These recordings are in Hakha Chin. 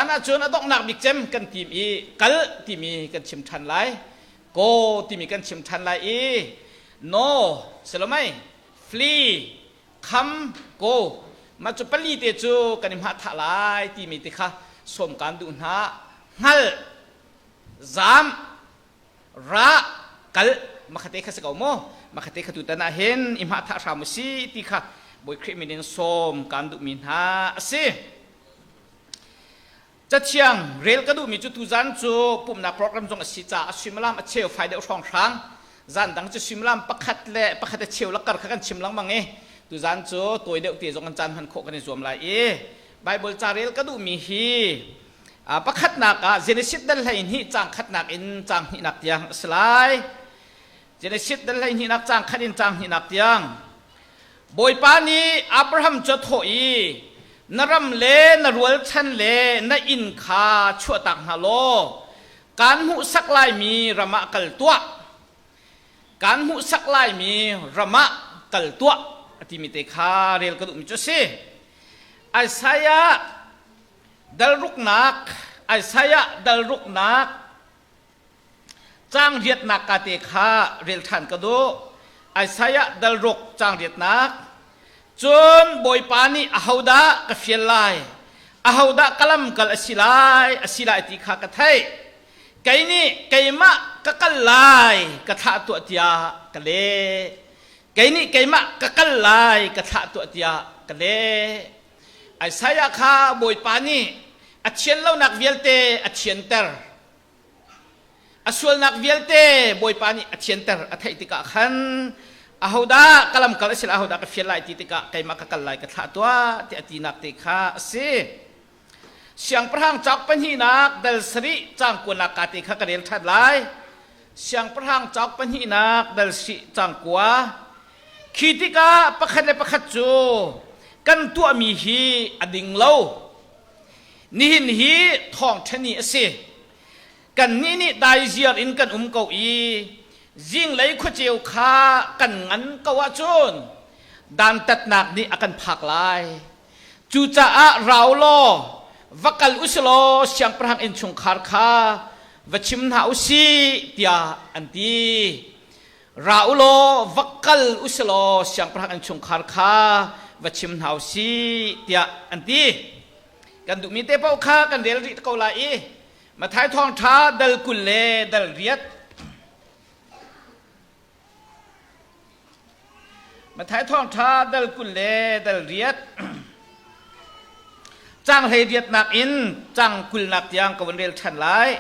Tuzan ahcun a donghnak bik cem kan tim i kal timi kan chim ṭhan lai. Go timi kan chim ṭhan lai i no silomai flee come go mah cu pali te cu kan i hmah thah lai timi te kha sawm kaan duh hna. Hngal zaam ra kal makhate kha si ko maw makhate kha tutan ah hin i hmah thah hram u si ti kha Bawi Khrih min in sawm kaan duhmi hna a si. Cathiang rel ka duhmi cu tuzan cu pumhnak program zong a si caah suimilam a cheu fai deuh hrawnghrang zan dang cu suimilam pakhat le pakhat a cheu lakar kha kan chim lengmang i tuzan cu tawi deuh te zong kan caan hman khawh kan i zuam lai i Bible ca rel ka duhmi hi pakhatnak ah Genesis dal 12 caang khatnak in caang hnihnak tiang a si lai. Genesis dal 12nak caang khat in caang hnihnak tiang. Bawipa nih Abraham cu a thawh i, na ram le na rualchan le na inn kha chuahtak hna law kaan hmuhsak laimi ram ah kal tuah. Kaan hmuhsak laimi ram ah kal tuah a timi te kha rel ka duhmi cu a si. Isaiah Dal ruknak Isaiah dal ruknak caang riatnak ka te kha rel ṭhan ka duh. Isaiah dal ruk caang riatnak. Cun Bawipa nih ahodah ka fial lai, ahodah ka lamkal a si lai, a si lai ti kha ka theih. Kei nih keimah ka kal lai, ka thlah tuah tiah ka leh. Kei nih keimah ka kal lai, ka thlah tuah tiah ka leh. Isaiah kha Bawipa nih a thianlonak vialte a thianter. A sualnak vialte Bawipa nih a thianter a theih tikah khan ahodah ka lamkal a si lai, ahodah ka fial lai ti tikah keimah ka kal lai ka thlah tuah ti a tinak te kha a si. Siangpahrang cauk pahnihnak dal sarih caang kuanak ka te kha ka rel ṭhan lai. Siangpahrang cauk pahnihnak dal sarih caang kua. Khi tikah pakhat le pakhat cu kan tuahmi hi a ding lo. Nihin hi thawngṭha ni a si. Kannih nih daiziar in kan um ko i zinglei khuaceu kha kan ngan ko ahcun dantatnak nih a kan phak lai. Cucaah rau law va kal u si law siangpahrang innchungkhar kha va chim hna u sih tiah an ti. Ra u law va kal u si law siangpahrang innchungkhar kha va chim hna u sih tiah an ti. Kan duhmi te paoh kha kan rel rih ko lai i Matthai thawngṭha dal 20 le dal riat Matthai thawngṭha dal 20 le dal riat cang hlei riatnak in cang kulnak tiang ka vun rel ṭhan lai.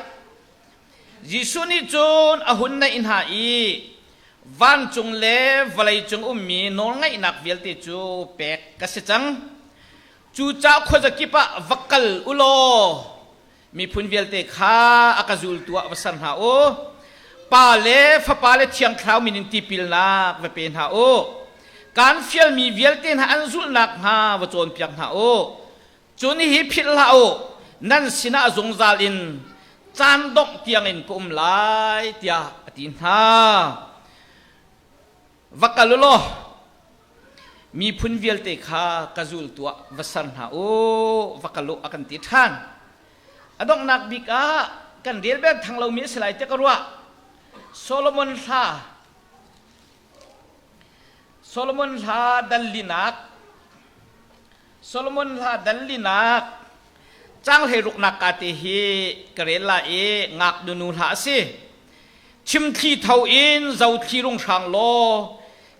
Jesuh nih cun a hun naih hna i vancung le vawleicung ummi nawlngaihnak vialte cu pek ka si cang. Cucaah khuazakip ah va kal u law miphun vialte kha a ka zultu ah va ser hna u. Pa le Fapa le Thiang Thlarau min in tipilnak va pe hna u. Kaan fialmi vialte hna an zulh nakhnga va cawnpiak hna u. Cun hihi philh hlah u, nan sinah zungzal in caan dongh tiangin ka um lai, tiah a ti hna. Va kal u law miphun vialte kha ka zultu ah va ser hna u, va kal u a kan ti ṭhan. A donghnak bik ah kan rel bel thang lomi a si lai tiah ka ruah. Solomon hla Solomon hla dal linak Solomon hla dal linak caang hleiruknak ka te hi ka rel la i ngaknu nu hla a si. Chimthli tho in zothli rung hrang law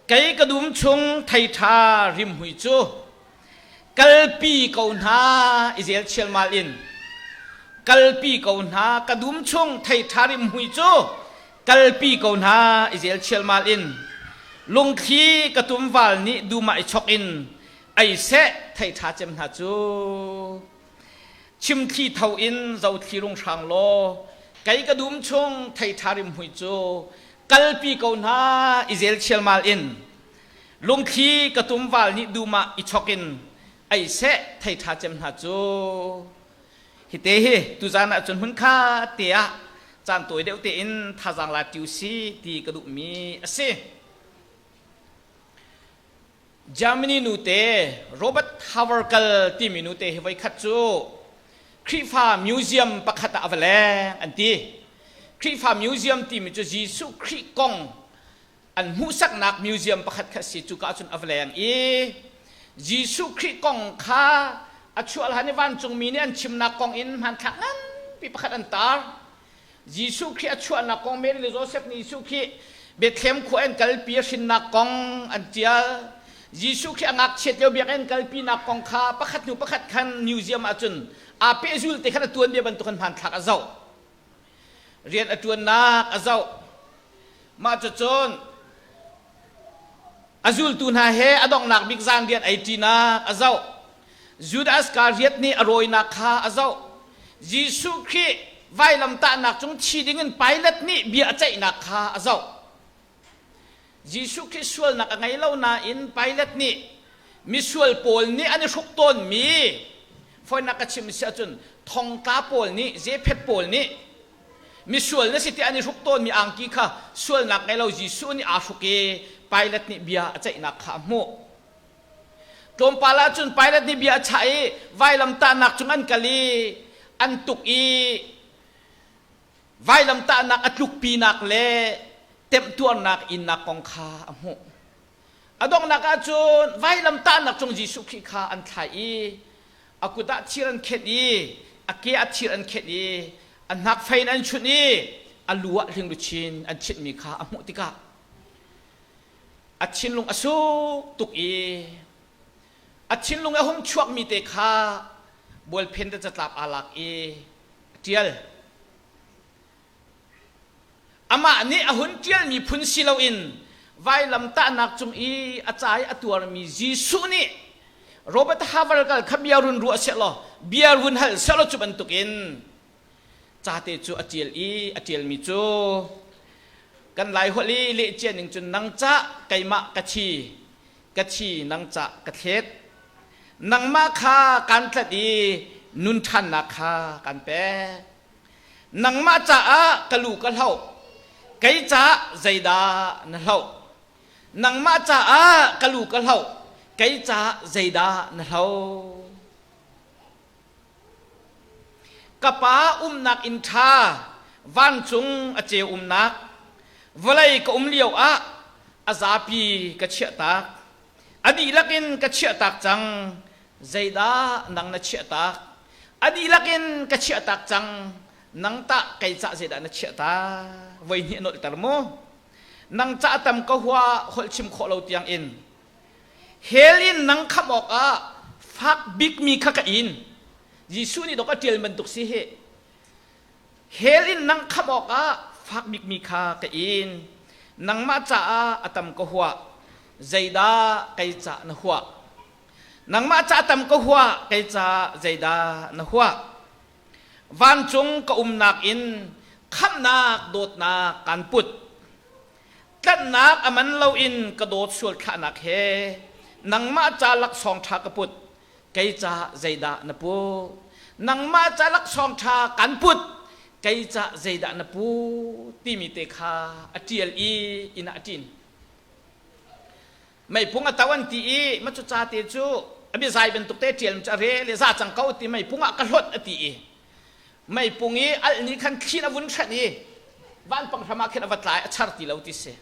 kei ka dum chung thei ṭha rimhmui cu kalpi ko hna i zel chialmal in kalpi ko hna ka dum chung thei ṭha rimhmui cu kalpi ko hna i zel chialmal in lungthli ka tumval nih dum ah i chok in ei seh thei ṭha cem hna cu chimthli tho in zothli rung hrang law kei ka dum chung thei ṭha rimhmui cu kalpi ko hna i zel chialmal in lungthli ka tumval nih dum ah i chok in ei seh thei ṭha cem hna cu hi te hi tuzan ah cun hmunkha te ah caan tawi deuh tein thazaang la ṭi u si ti ka duhmi a si. Germany nute Robert Havergal timi nute hi voikhat cu Khrihfa museum pakhat ah a va leng an ti. Khrihfa museum timi cu Jesuh Khrih kong an hmuhsaknak museum pakhat kha a si. Cuka ahcun a va leng i Jesuh Khrih kong kha a chuah hlan i vancungmi nih an chimnak kong in hmanthlak nganpi pakhat an tar. Jesuh Khrih a chuahnak kong Mary le Joseph nih Jesuh Khrih Bethlehem khua an kalpi a hrinnak kong an ṭial. Jesuh Khrih a ngakchiat lio biakinn kalpinak kong kha pakhat hnu pakhat khan museum ahcun aa pehzul te khan a tuanbia bantuk in hmanthlak a zoh. Rian a ṭuannak a zoh. Mah cucun A zultu hna he a donghnak bik zan rian ei ṭinak a zoh. Judas Iskariot nih a rawinak kha a zoh. Jesuh Khrih vailamtahnak cung thi dingin Pilat nih bia a ceihnak kha a zoh. Jesuh Khrih sualnak a ngei lo nain Pilat nih misual pawl nih an i hruk tawnmi fawinak ka chim si ahcun thongtla pawl nih zephet pawl nih Misual na si tiah an i hruk tawnmi angki kha sualnak ngei lo Jesuh nih aa hruk i Pilat nih bia a ceihnak kha a hmuh. Tlawmpal ah cun Pilat nih bia a chah i vailamtahnak cung an kal i an tuk i vailamtahnak a tlukpinak le temhtuarnak innak kong kha a hmuh. A donghnak ah cun vailamtahnak cung Jesuh Khrih kha an thlai i a kut ah thir an khenh i a ke ah thir an khenh i a hnak fei in an chunh i a lu ah hlingluchin an chinhmi kha a hmuh tikah a thinlung a suk tuk i a thinlung a hung chuakmi te kha bualphen te catlap aa lak i a ṭial. Amah nih a hun ṭialmi phun si loin vailamtahnak cung i a ca i a tuarmi Jesuh nih Robert Havergal kha bia run ruah sehlaw bia run hal sehlaw cu bantukin ca te cu a ṭial i a ṭialmi cu kan Laiholh i leh cia ning cun nang cah keimah ka thi ka thi nang cah ka thlet nangmah kha kaan tlanh i nun ṭhannak kha kan pek Nangmah caah ka lu ka hloh, kei caah zeidah na hloh? Nangmah caah ka lu ka hloh, kei caah zeidah na hloh? Ka pa umnak inn ṭha, vancung a ceu umnak, vawlei ka um lio ah a zapi ka chiahtak. A dihlak in ka chiahtak cang, zeidah nang na chiahtak? A dihlak in ka chiahtak cang, nang tah kei cah zeidah na chiahtak? Voi hnih a nolhter mu. Nang cah tam ka hua holh chim khawh lo tiang in. Hell in nang khamh awkah fak bikmi kha ka in. Jesuh nih dok a ṭial bantuk si hi. Hell in nang khamh awkah fak bikmi kha ka in. Nangmah caah a tam ka huah. Zeidah kei cah na huah? Nangmah ca tam ka huah, kei ca zeidah na huah? Vancung ka umnak in khamhnak dawtnak kaan put. Tlanhnak a man loin ka dawt sual thlahnak he nangmah ca laksawng ṭha ka put, kei ca zeidah na pu? Nangmah ca laksawng ṭha kaan put, kei ca zeidah na pu? timi te kha a ṭial i inn ah a ṭin. Meipung a to an ti i ma cu ca te cu a biazai bantuk te ṭial cu a rel i za cang ko ti meipung ah ka hlonh a ti i meipung i alh nih khan thli a vun hranh i vanpang hram ah khin a va tlai a char ti lo ti si.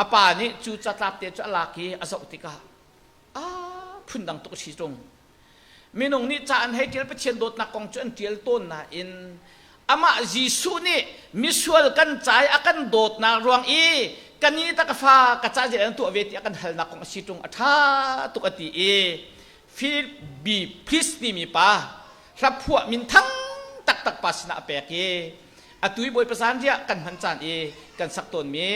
A pa nih cu catlap te cu a lak i a zoh tikah a phundang tuk a si ṭung. Minung nih ca an hei ṭial Pathian dawtnak kong cu an ṭial tawn nain amah Jesuh nih misual kan ca i a kan dawtnak ruang i ka ni ta ka fa ka ca zei an tuah ve ti a kan halnak kong a si ṭung a ṭha tuk a ti i Philip B. Priest timi pa hlaphuah minthang taktak pa sinah a pek i atu i Bawipa zanriah kan hman caan i kan sak tawnmi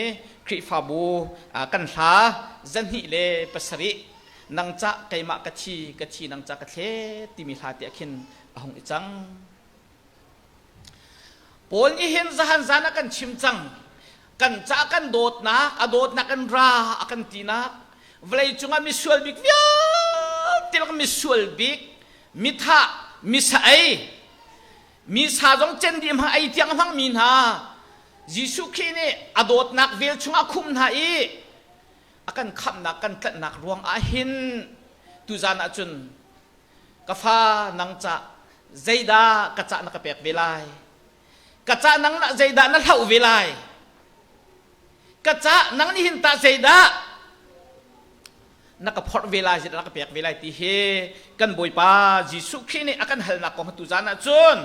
Khrihfabu kan hla 207 nang cah keimah ka thi ka thi nang cah ka thlet timi hla te ah khin a hung i cang. Paul nih hin zahan zan a kan chim cang. Kan cah kan dawtnak, a dawtnak kan ra a kan tinak, vawlei cungah misual bik vialte lak misual bik, mithah, misa ei, misa zong cen dih hmang ei tiang a hmangmi hna, Jesuh Khrih nih a dawtnak vel chungah a khumh hna i a kan khamhnak kan tlanhnak ruang ah hin tuzan ah cun ka fa nang cah Zeidah ka cah na ka pek ve lai? Ka cah nang lah zeidah na hloh ve lai? Ka cah nang nih hin tah zeidah na ka phorh ve lai, zeidah na ka pek ve lai ti hi kan Bawipa Jesuh Khrih nih a kan halnak kong tuzan ah cun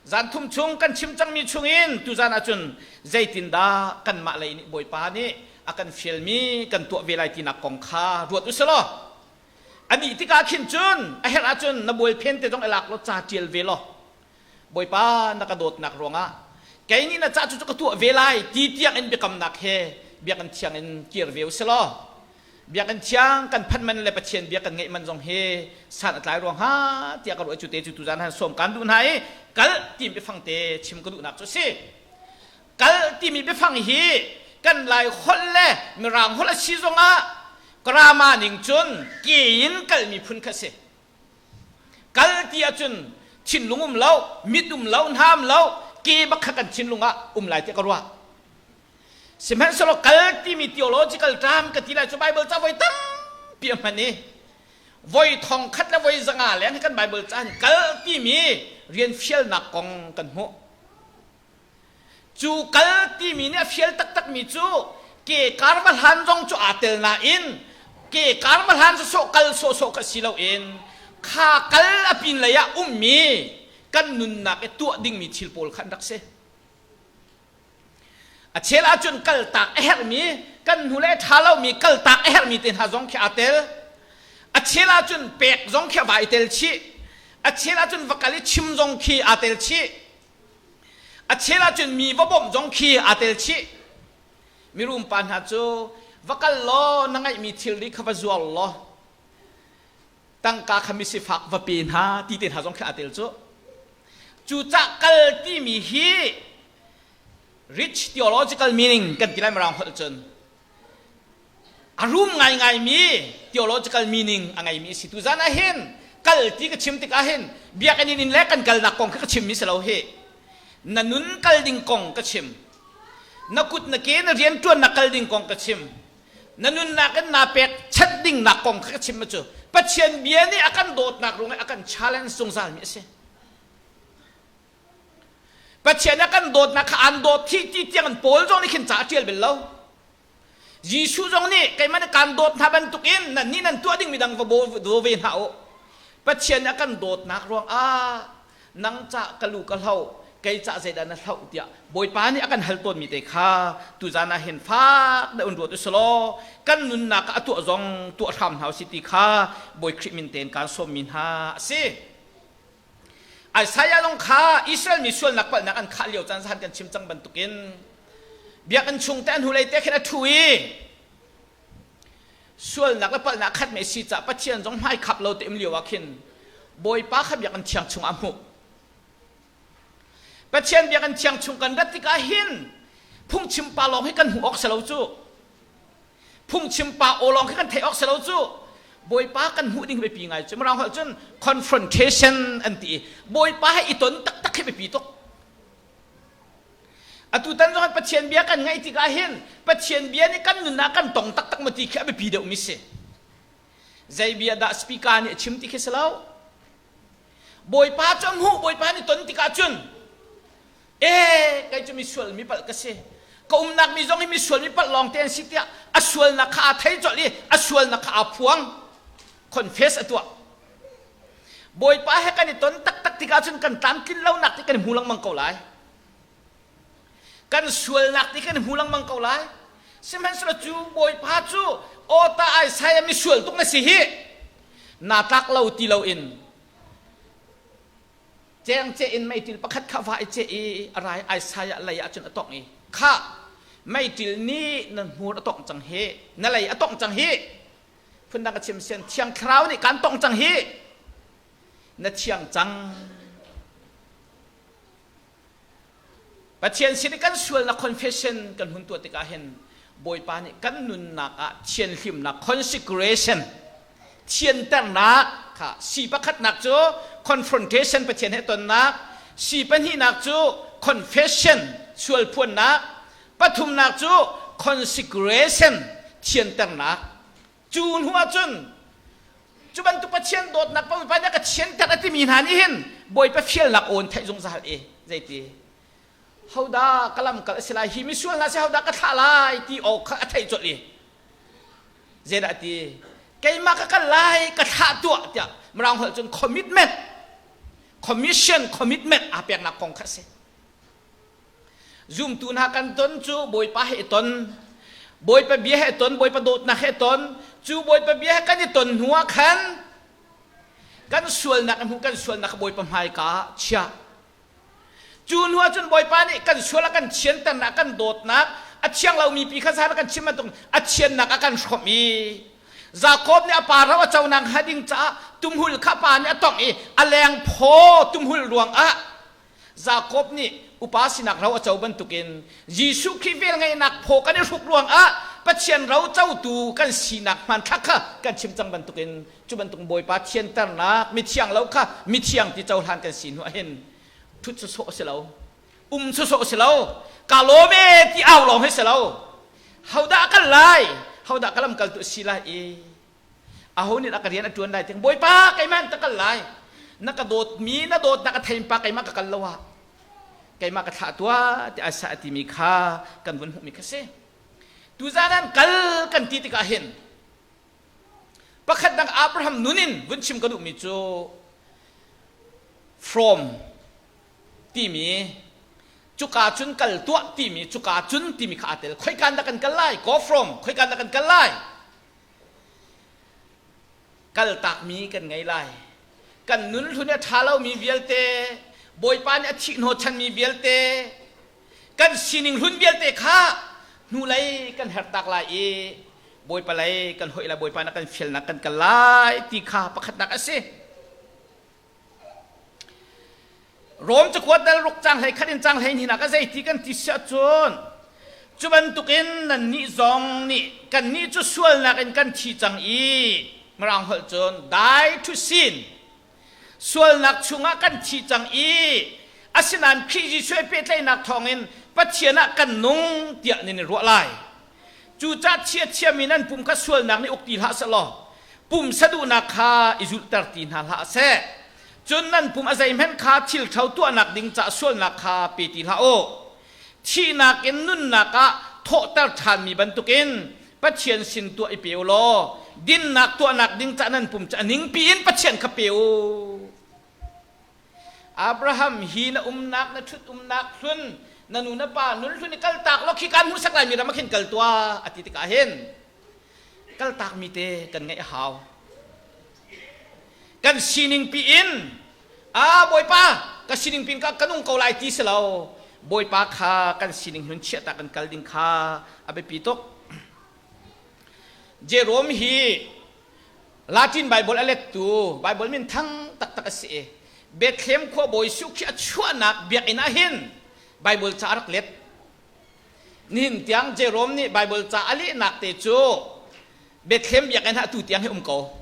zan thum chung kan chim cangmi chungin tuzan ah cun zeitindah kanmah lei nih Bawipa nih a kan fialmi kan tuah ve lai tinak kong kha ruat u sih law a dih tikah khin cun a herh ahcun na bualphen te zong i lak law ca ṭial ve law Bawipa na ka dawtnak ruangah kei nih na ca cu ka tuah ve lai ti tiang in biakamnak he biakinn thiang in kir ve u sih law biakinn thiang kan phanh man le Pathian bia kan ngeih man zong hi san a tlai ruang ha tiah ka ruah cu te cu tuzan han sawm kan duh hna i kal timi biafang te chim ka duhnak cu si kal timi biafang hi kan lai holh le mirang holh a si zongah grammar ning cun ke in kalmi phun kha si Kal ti ahcun thinlung um lo, mit um lo, hna um lo, ke bak kha kan thinlung ah um lai tiah ka ruah. Sihmanhsehlaw kal timi theological term ka ti lai cu Bible ca voi tampi a hman i voi thong khat le voi zanga leng kan Bible ca hin kal timi rian fialnak kong kan hmuh. Cu kal timi nih a fial taktakmi cu ke kar va hlan zong cu aa tel nain ke kar va hlan sawsawh kal sawhsawh kha si loin kha kal a pinlei ah ummi kan nunnak i tuah dingmi thil pawl kha an rak si. A chel ahcun kaltak a herhmi kan hnu le ṭha lomi kaltak a herhmi te hna zong khi aa tel. A chel ahcun pek zong khi a va i tel chih. A chel ahcun va kal i chim zong khi aa tel chih. A chel ahcun mi va bawmh zong khi aa tel chih. Mirum pa hna cu va kal law na ngeihmi thilri kha va zuar law tangka kha misifak va pe hna ti te hna zong khi aa tel cu. Cucah kal timi hi rich theological meaning kan ti lai mirang holh cun a rum ngaingaimi theological meaning a ngeimi a si. Tuzan ah hin kal ti ka chim tikah hin biakinn in le kan kalnak kong kha ka chimmi si lo hi. Na nun kal ding kong ka chim. Na kut na ke na rianṭuannak kal ding kong ka chim. Na nunnak in naa pek chanh dingnak kong kha ka chim cu Pathian bia nih a kan dawtnak ruangah a kan challenge zungzalmi a si. Pathian a kan dawtnak kha aan dawt hi ti tiang in Paul zong nih khin ca a ṭial bel lo. Jesuh zong nih keimah nih kaan dawt hna bantukin nannih nan tuah dingmi dang va daw ve hna u. Pathian nih a kan dawtnak ruangah nang cah ka lu ka hloh, kei cah zeidah na hloh tiah Bawipa nih a kan hal tawnmi te kha tuzan ah hin fak deuh in ruat u selaw kan nunnak ah a tuah zong tuah hram hna usih ti kha Bawi Khrih min tein kaan sawmmi hna a si. Isaiah zong kha Israel mi sualnak palhnak an khah lio caan zahan kan chim cang bantukin biakinn chung te an hnulei te khin a ṭhu i sualnak le palhnak khat me si caah Pathian zong hmai khap lo te um lio ah khin Bawipa kha biakinn thiang chung ah a hmuh. Pathian biakinn thiang chung kan rat tikah hin phungchim pa lawng hi kan hmuh awk si lo cu. Phungchim pa aw lawng khi kan theih awk si lo cu. Bawipa kan hmuh ding biapi ngai cu. Mirang holh cun confrontation an ti i Bawipa he i ton taktak hi biapi tuk. Atu tan zong Pathian bia kan ngaih tikah hin Pathian bia nih kan nunnak kan tong taktak maw ti khi a biapi deuhmi si. Zei bia dah speaker nih a chim ti khi si lo. Bawipa cu a hmuh, Bawipa nih ton tikah cun e kei cu misual mi palh ka si ka umnak mi zong hi misual mi palh lawng te an si tiah a sualnak kha aa thei colh i a sualnak kha aa phuang confess a tuah Bawipa he kan i ton taktak tikah cun kan tlamtlin lonak ti kan i hmu lengmang ko lai kan sualnak ti kan i hmu lengmang ko lai sihmanhsehlaw cu Bawipa cu aw ta Isaiah misual tuk na si hi naa tlak lo ti loin Cengceh in meiṭil pakhat kha va i ceh i a rai Isaiah lei ah cun a tongh i khah meiṭil nih na hmur a tongh cang hi na lei a tongh cang hi phundang ka chim sian thiang thlarau nih kaan tongh cang hi na thiang cang Pathian sin i kan sualnak confession kan hun tuah tikah hin Bawipa nih kan nunnak ah thianhlimnak consecration thianternak kha si pakhatnak cu confrontation Pathian he tonnak si pahnihnak cu confession sualphuannak pathumnak cu consecration thianternak cu hnu ahcun. Cu bantuk Pathian dawtnak Bawipa nih a ka thianter a timi hna nih hin Bawipa fialnak aw an theih zungzal i zeiti hodah ka lamkal a si lai hi misual hna si hodah ka thlah lai ti awk kha a theih colh i zeidah a ti keimah ka kal lai ka thlah tuah tiah mirang holh cun commitment commission commitment aa peknak kong kha a si. Zumtu hna kan ton cu Bawipa he i ton, Bawipa bia he ton, Bawipa dawtnak he ton, cu Bawipa bia he kan i ton hnu ah khan kan sualnak hmuh kan sualnak kha Bawipa hmaika ah chiah. Cu hnu ah cun Bawipa nih kan sual a kan thianternak, kan dawtnak, a thiang lomi pi kha zan a kan chim bantuk a thiannak a kan hrawmh i Jakob nih a pa ro a conak hnga ding caah tumhul kha pa nih a tongh i a leng phaw tumhul ruangah Jakob nih upa sinak ro a co bantukin Jesuh Khrih velngeihnak phaw kan i hruk ruangah Pathian ro cotu kan sinak hmanthlak kha kan chim cang bantukin cu bantuk Bawipa thianternak mithiang lo kha mithiang ti cohlan kan si hnu ahhin thut sawsawh a si lo um sawsawh a si lo ka lawm e ti au lawng hi si lo hodah kal lai hodah ka lamkaltu a si lai i aho nih dah ka rian a ṭuan lai ting bawipa keimah in ta kal lai na ka dawtmi na dawtnak a thein pa keimah ka kal lo ah keimah ka thlah tuah ti Isaiah a timi kha kan vun hmuhmi kha si tuzan an kal kan ti tikah hin pakhat dang Abraham nun in vun chim ka duhmi cu from timi cuka cun kal tuah timi cuka cun timi kha aa tel khoikan dah kan kal lai go from khoikan dah kan kal lai Kaltakmi kan ngei lai. Kan nun hlun a ṭha lomi vialte, Bawipa nih a thih hnawhchanmi vialte, kan sining hlun vialte kha hnulei kan hertak lai i Bawipa lei kan hoih lai, Bawipa nih a kan fialnak kan kal lai ti kha pakhatnak a si. Rom cakuat dal ruk cang hlei khat in cang hlei hnih nak a zeiti kan ti si ahcun cu bantukin nannih zong nih kannih cu sualnak in kan thi cang i mirang holh cun die to sin sualnak chungah kan thi cang i asinain Khrih Jesuh he pehtlaihnak thawngin Pathian ah kan nung tiah nan i ruah lai. Cucah chiatchiami nan pum kha sualnak nih uk ti hlah seh law pumsa duhnak kha i zulhter ti hna hlah seh. Cun nan pum a zeihmanh kha thil ṭho tuahnak ding caah sualnak kha pe ti hlah u. Thihnak in nunnak ah thawhter ṭhanmi bantukin Pathian sin tuah i pe u law dinnak tuahnak ding caah nan pum cu a ningpi in Pathian kha pe u. Abraham hi na umnak na ṭhut umnak hlun na nu na pa nun hlun i kaltak law khi kaan hmuhsak lai mi ram ah khin kal tuah a ti tikah hin kaltak mi te kan ngeih a hau. Kan sining pi in a Bawipa ka sining pin ka ka nung ko lai ti si lo Bawipa kha kan sining hlun chiahtak kan kal ding kha a biapi tuk. Jerome hi Latin Bible a lettu Bible min thang taktak a si i Bethlehem khua Bawi Jesuh khi a chuahnak biakinn ah hin Bible ca a rak let. Nihin tiang Jerome nih Bible ca a lehnak te cu Bethlehem biakinn ah atu tiang hi um ko.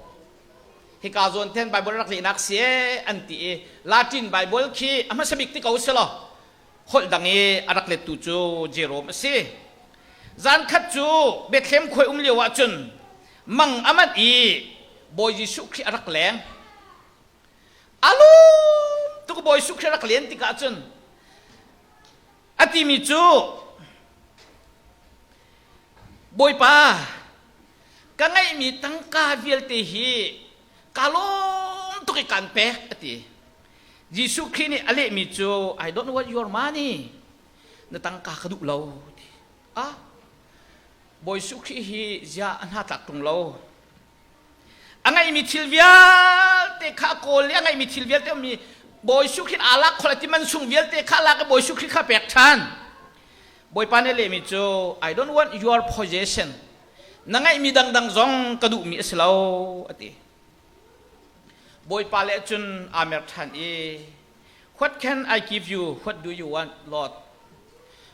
Hika zawn ten Bible rak lehnak si e an ti i Latin Bible khi a hmasa bik ti ko si law holh dang i a rak lettu cu Jerome a si. Zan khat cu Bethlehem khua um lio ah cun mang a manh i Bawi Jesuh Khrih a rak leng. A lum tuk Bawi Jesuh Khrih a rak len tikah cun a timi cu Bawipa ka ngeihmi tangka vialte hi ka lawm tuk i kaan pek a ti. Jesuh Khrih nih a lehmi cu I don't want your money. Na tangka ka duh lo. Ti. Ah, Bawi Jesuh Khrih hi ziah a hna tlak ṭung lo. A ngeihmi thil vialte kha a kawl i a ngeihmi thil vialte ummi Bawi Jesuh Khrih aa lak khol a ti man sung vialte kha a lak i Bawi Jesuh Khrih kha pek ṭhan. Bawipa nih a lehmi cu I don't want your possession. Na ngeihmi dangdang zong ka duhmi a si lo a ti. Bawipa le cun aa mer ṭhan i What can I give you? What do you want, Lord?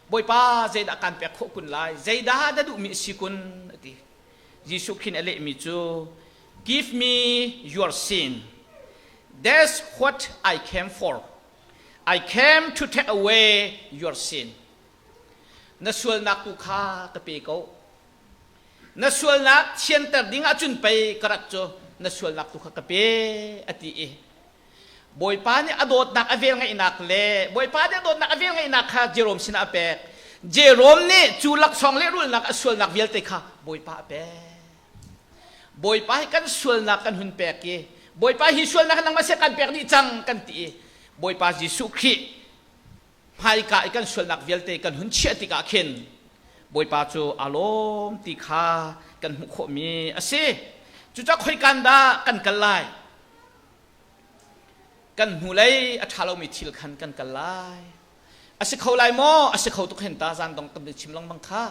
Bawipa zeidah kan pek khawh kun lai? Zeidah na duhmi a si kun? a ti. Jesuh khin a lehmi cu Give me your sin. That's what I came for. I came to take away your sin. Na sualnak tu kha ka pe ko. Na sualnak thianter ding ahcun pei ka rat cu. na sualnak tu kha ka pe a ti i Bawipa nih a dawtnak a velngeihnak le Bawipa nih a dawtnak a velngeihnak kha Jerome sinah a pek. Jerome nih cu laksawng lehrulnak a sualnak vialte kha Bawipa a pek. Bawipa hi kan sualnak kan hun pek i Bawipa hi sualnak nangmah seh kan pek dih cang kan ti i Bawipa Jesuh Khrih hmaika i kan sualnak vialte kan hun chiah tikah khin Bawipa cu aa lawm ti kha kan hmuh khawhmi a si. Cucaah khoikan dah kan kal lai? Kan hnulei a ṭha lomi thil khan kan kal lai. A si kho lai maw? A si kho tuk hen ta zan dong tam chim lengmang kha.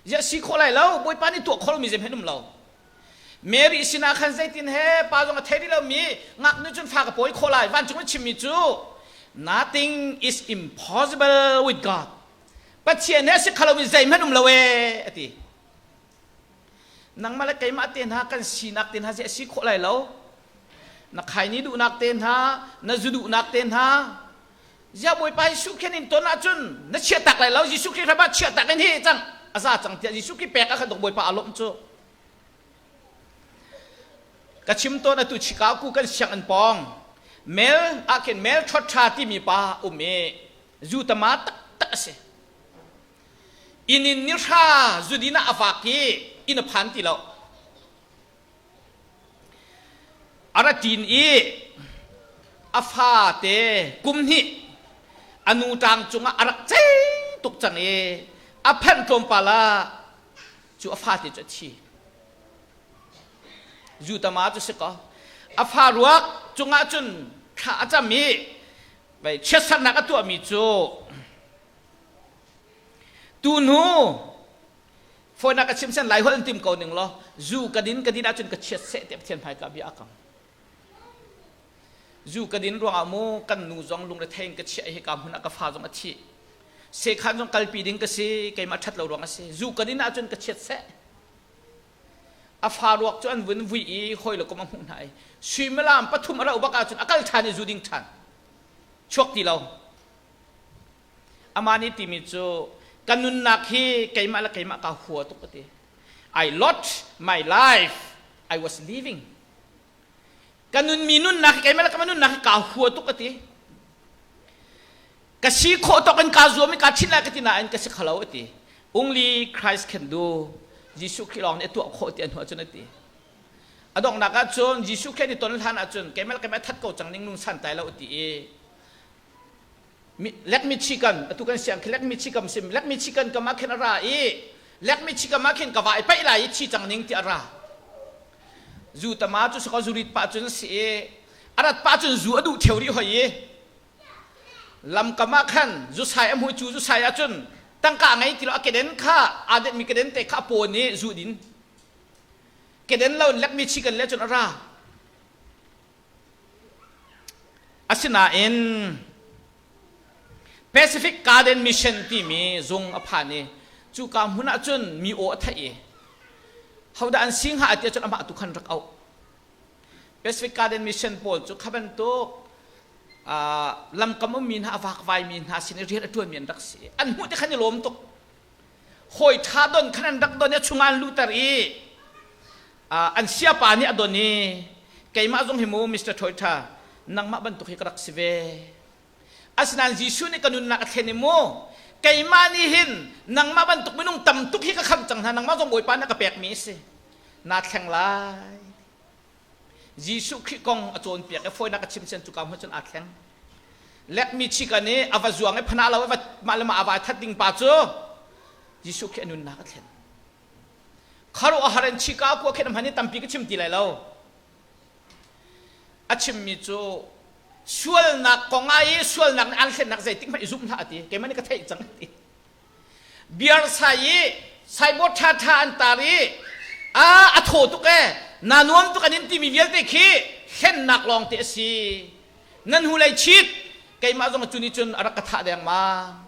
Ziah si khawh lai lo? Bawipa nih tuah khawh lomi zeihmanh um lo. Mary sinah khan zeitin he pa zong a thei rih lomi ngaknu cun fa ka pawi khawh lai. Vancung in chimmi cu nothing is impossible with God. Pathian he a si kho lomi zeihmanh um lo ee a ti. Nangmah le keimah te hna kan sinak te hna zei a si khawh lai lo. Na khaini duhnak te hna, na zu duhnak te hna, Ziah Bawipa Jesuh khin in ton ahcun na chiahtak lai lo Jesuh Khrih hrama chiahtak in hi cang a za cang tiah Jesuh Khrih pek ah khan Bawipa a lawmh cu ka chim tawn atu Chicago kan sianginn pawng mel ah khin mel ṭhawt timi pa um i zu tama taktak a si inn in ni hra zudin ah a vak i inn a phan ti lo A ra ṭin i a fate kum hnih a nu ṭang cungah a rak cei tuk cang i a phanh tlawmpal ah cu a fate cu a thi. Zutama cu si kaw a fa ruak cungah cun thla a cam i chiatsernak a tuahmi cu tuhnu Fawinak ka chim sen lai holh in tim ko ning law zu ka din ka din ahcun ka chiat seh tiah Pathian hmaika bia a kam. Zu ka din ruangah mu kan nu zong lungrethei in ka chiah i hika hmun ah ka fa zong a thi. Sekhan zong kalpi ding ka si keimah ṭhat lo ruang a si. Zu ka din ahcun ka chiat seh. A fa ruak cu an vun vui i hawi le kom a hmuh hna i suimilam pathum a rauh bak ahcun a kal ṭhan i zu ding ṭhan. Chuak ti lo. Amah nih timi cu ka nunnak hi keimah le keimah kaa hua tuk a ti. I lost my life I was living. Ka nunmi nunnak hi keimah le keimah nunnak hi kaa hua tuk a ti. Ka si khawh tawk in kaa zuam i kaa chinh lai ka ti nain ka si kho a ti. Only Christ can do. Jesuh Khrih lawng nih a tuah khawh ti a hnu ahcun a ti. A donghnak ahcun Jesuh Khrih an i ton hlan ahcun keimah le keimah that ko cang ning nun santlai lo a ti i Lek Michigan atu kan siang khi Lek Michigan sim Lek Michigan kam ah khin a ra i Lek Michigan ah khin ka va i paih lai i thi cang ning ti a ra zu tama cu saka zurit pah cun si i a rat pah cun zu a duh theu rih hoi i lamkam ah khan zu sai a hmui cu zu sai ahcun tangka ngei ti lo a keden kha aa det mi keden te kha a pawn i zu din keden lo in Lek Michigan le cun a ra Asinain Pacific Garden Mission timi zung a phan i cuka hmun ah cun mi aw a theih i hodah an si hnga ti ahcun amah tu khan rak auh. Pacific Garden Mission pawl cu kha bantuk lamkam ummi hna a vakvaimi hna sin i rian a ṭuanmi an rak si. An hmuh ti khan i lawm tuk. Hawi ṭha don khan an rak don i a chungah an luhter i an siapa nih a don i keimah zong hi mu Mr. Toyota nangmah bantuk hi ka rak si ve asinain Jesuh nih ka nunnak a thlen i mu keimah nih hin nangmah bantuk minung tam tuk hi ka khamh cang hna nangmah zong Bawipa nih a ka pekmi a si naa thleng lai Jesuh Khrih kong a cawnpiak i fawinak a chim sian cuka hmun cun aa thleng lekmi chikan i a va zuang i phana lo i mah le mah a vai that ding pa cu Jesuh Khrih a nunnak a thlen Khuaruahhar in Chicago khin a hman i tampi ka chim ti lai lo. A chimmi cu sualnak kong ah i sualnak nih an hlennak zeitik hmanh i zumh hlah a ti. Keimah nih ka theih cang a ti. Beer sai i signboard ṭhaṭha an tar i a a thaw tuk ee na nuam tuk an in timi vialte khi hlennak lawng te a si. Nan hu lei chit keimah zong cu nih cun a rak ka thah dengmang.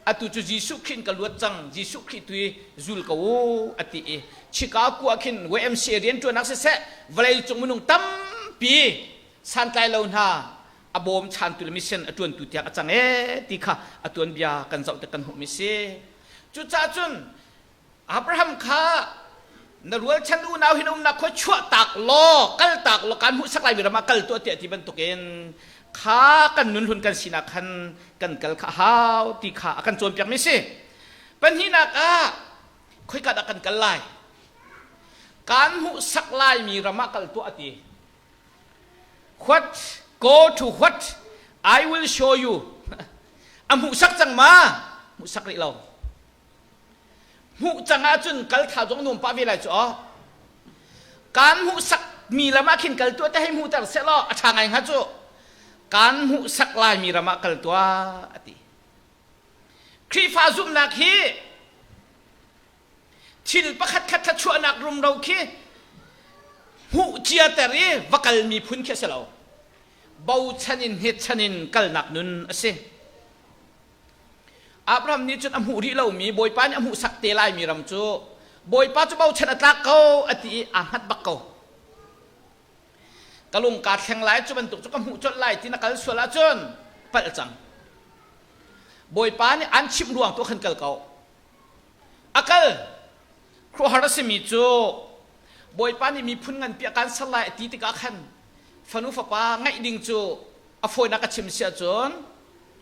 Atu cu Jesuh Khrih in ka luat cang Jesuh Khrih tu i zul ko u a ti i Chicago ah khin YMCA rianṭuannak siseh vawleicung minung tampi santlai lo hna a bawm chantu le mission a ṭuantu tiang a cang ee ti kha a tuanbia kan zoh tik kan hmuhmi si. Cucaah cun Abraham kha Na rualchan unau hin umnak khua chuah tak law, kal tak law kan hmuhsak lai mi ram ah kal tuah tiah ti bantukin kha kan nun hlun kan sinak khan kan kal kha hau ti kha a kan cawnpiak mi si. Pahnihnak ah khoika dah kan kal lai? Kan hmuhsak lai mi ram ah kal tuah a ti. What go to what I will show you. A hmuhsak cang ma? Hmuhsak rih lo. Hmuh cang ahcun kal tha zong nuam pah ve lai cu aw. Kaan hmuhsak mi lam ah khin kal tuah te hei hmuhter seh law a ṭha ngai hnga cu. Kaan hmuhsak lai mi ram ah kal tuah a ti. Khrihfa zumhnak hi thil pakhat khat thluachuahnak rumro khi hmuh ciater i va kal miphun khi a si lo. Bochan in hnetchan in kalnak nun a si. Abraham nih cun a hmuh rih lomi Bawipa nih a hmuhsak te laimi ram cu Bawipa cu bochan a tlak ko a ti i aa hngat bak ko. Ka lung kaa thleng lai cu bantuk cu ka hmuh colh lai ti na kal sual ahcun palh cang. Bawipa nih an chimh ruang tu khan kal ko. A kal. Khuahar a simi cu Bawipa nih miphun nganpi a kan ser lai a ti tikah khan fanu fapa ngeih ding cu a fawinak a chim si ahcun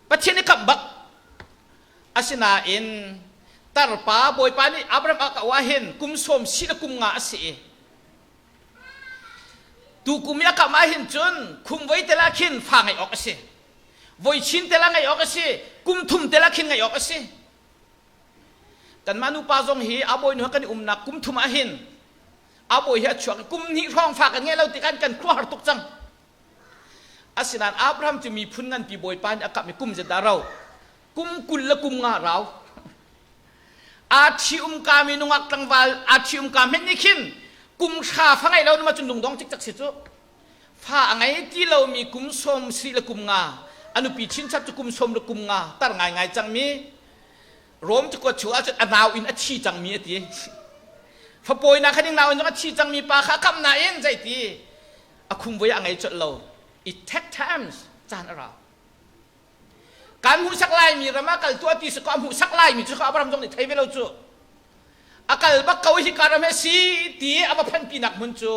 Pathian i kamh bak. Asinain tarpa Bawipa nih Abraham a ka ah hin kum sawm si le kum nga a si i tu kum i a kamh ah hin cun khum voi tel ah khin fa ngeih awk a si. Voi chin tel ah ngeih awk a si. Kum thum tel ah khin ngeih awk a si. Kanmah nupa zong hi a bawinu he kan i umnak kum thum ah hin a bawi hi a chuak i kum hnih hrawng fa kan ngeih lo tikah kan khuahar tuk cang. Asinain Abraham cu miphun nganpi bawipa nih a kamh i kum zet dah rau? Kum 20 le kum nga rau. Aa ṭhi-umka mi nungak tlangval aa ṭhi-umka hmenh nih khin kum hra fa ngeih lo na cun lungdong cikcek si cu. Fa a ngei ti lomi kum sawm sarih le kum nga a nupi chinchap cu kum sawm le kum nga tar ngaingai cangmi Rom cakuat chung ahcun a nau in a thi cangmi a ti. Fapawinak kha ding nau in zong a thi cangmi pa kha a kamh nain zeiti a khumvui a ngei colh lo it take times caan a rau kan hmuhsak laimi ram ah kal tuah ti si ko a hmuhsak laimi cu Abraham zong nih thei ve lo cu a kal bak ko hi ka ram he si ti a va phanpinak hmun cu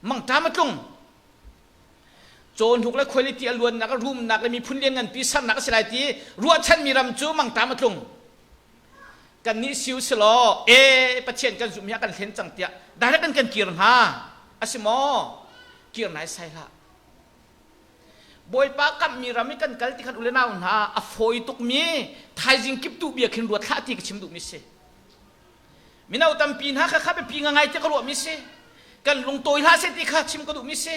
mangṭam a tlung cawhnuk le khuailiti a luannak a rumnak le miphun lian nganpi sernak a si lai ti ruahchanmi ram cu mangṭam a tlung kannih si u silaw e Pathian kan zumh hi a kan hlen cang tiah direct in kan kir hnga a si maw kir nai sai hlah Bawipa kamhmi ram i kan kal ti khan u le nau hna a fawi tukmi thaizing kip tu bia khin ruat hlah ti ka chim duhmi si mino tampi hna kha kha biapi ngai ti ka ruahmi si kan lungtawi hlah seh ti kha chim ka duhmi si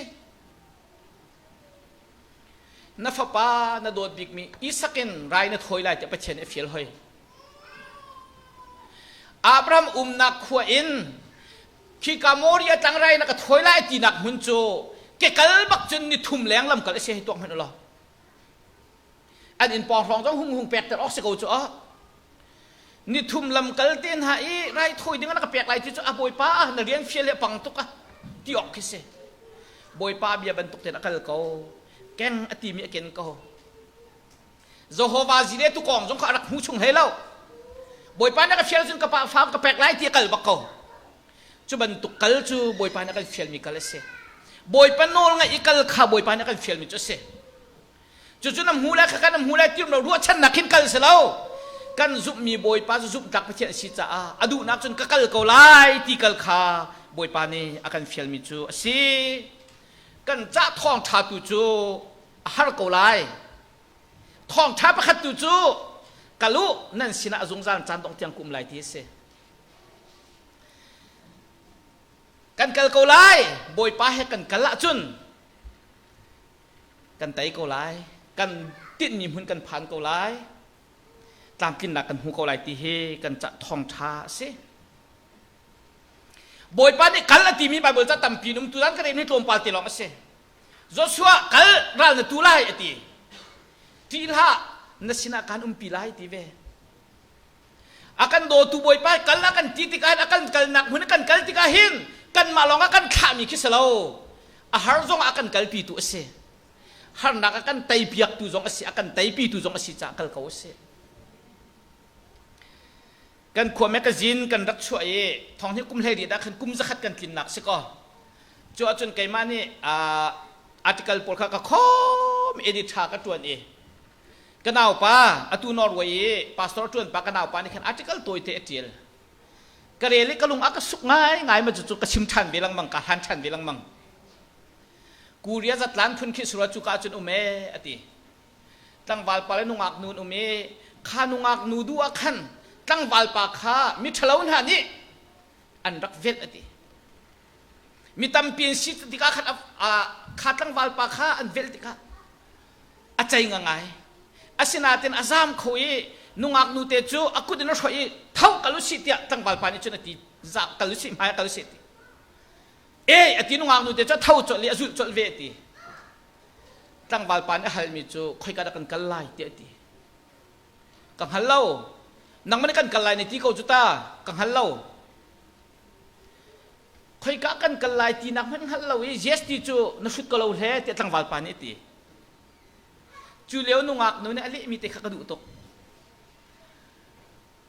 Na fapa na dawt bikmi Isak in rai na thawi lai tiah Pathian nih a fial hoi. Abraham umnak khua in khika Moria tlang rai na ka thawi lai tinak hmun cu ke kal bak cun ni thum leng lam kal a si hei tuak hmanh u law. An inn pawng hrawng zong hung hung pekter awk si ko cu ah. Ni thum lam kal te hna i rai thawi ding na ka pek lai ti cu a bawipa na rian fial le pang tuk a ti awk khi si. Bawipa bia bantuk tein a kal ko. Keng a timi a ken ko. Jehovah zile tu kong zong kha a rak hmu chung hlei lo. Bawipa na ka fial cun ka pa fa ka pek lai ti a kal bak ko. Cu bantuk kal cu Bawipa nih a kan fialmi kal a si. Bawipa nawl ngaih i kal kha Bawipa nih a kan fialmi cu a si. Cucu na hmu lai kha na hmu lai ti lo ruahchannak khin kal si lo. Kan zumhmi Bawipa cu zumhtlak Pathian a si caah a duhnak cun ka kal ko lai ti kal kha Bawipa nih a kan fialmi cu a si. Kan cah thawngṭha tu cu a har ko lai. Thawngṭha pakhat tu cu kal u nan sinah a zungzal caan dongh tiang ka um lai ti a si. Kan kal ko lai Bawipa he kan kal ahcun kan tei ko lai kan tinhmi hmun kan phan ko lai tlamtlinnak kan hmu ko lai ti hi kan cah thawngṭha a si Bawipa nih kal a timi Baibal ca tampi in um tu dan ka rem hi tlawmpal te lawng a si Joshua kal ral na tu lai a ti ṭih hlah na sinah kaan umpi lai ti ve a kan dawtu Bawipa kal a kan ti tikah a kan kalnak hmun a kan kal tikah hin kanmah lawng a kan thlahmi khi si lo a har zong a kan kalpitu a si harnak a kan teipiaktu zong a si a kan teipitu zong a si caah kal ko a si. Kan khua magazine kan rak chuah i thong hi kum hlei dah khan kum zakhat kan tlinnak si kaw. Cu ahcun keimah nih article pawl kha ka khom edit tha ka tuan i ka naupa atu Norway i pastor tuan pa ka naupa nih khan article tawite a tial. Ka rel i ka lung a ka suk ngai ngai ma cu ka chim than ve lengmang ka hlan than ve lengmang. Korea zatlan phun khi surah cu ka cun um e ati. Tlangval pa le nungak nu an um i kha nungak nu duh ah khan tlangval pa kha miṭhalo hna nih an rak velh a ti. Mi tampi an si tikah khan kha tlangval pa kha an velh tikah a cei ngangai. Asinain a zaam kho i nungak nu te cu a kut in a hroih i tho kal usih tiah tlangval pa nih cun a ti. Kal usih hmai ah kal usih a ti. E a ti nungak nu te cu a tho colh i a zulh colh ve a ti. Tlangval pa nih a halmi cu khoika dah kan kal lai tiah a ti. Ka hngal lo. Nangmah nih kan kal lai na ti ko cu ta. Ka hngal lo. Khoika kan kal lai tinak hmanh hngalh lo i yes ti cu na hrut ko lo hle tiah tlangval pa nih a ti. Cu lio nungak nu nih a lehmi te kha ka duh tuk.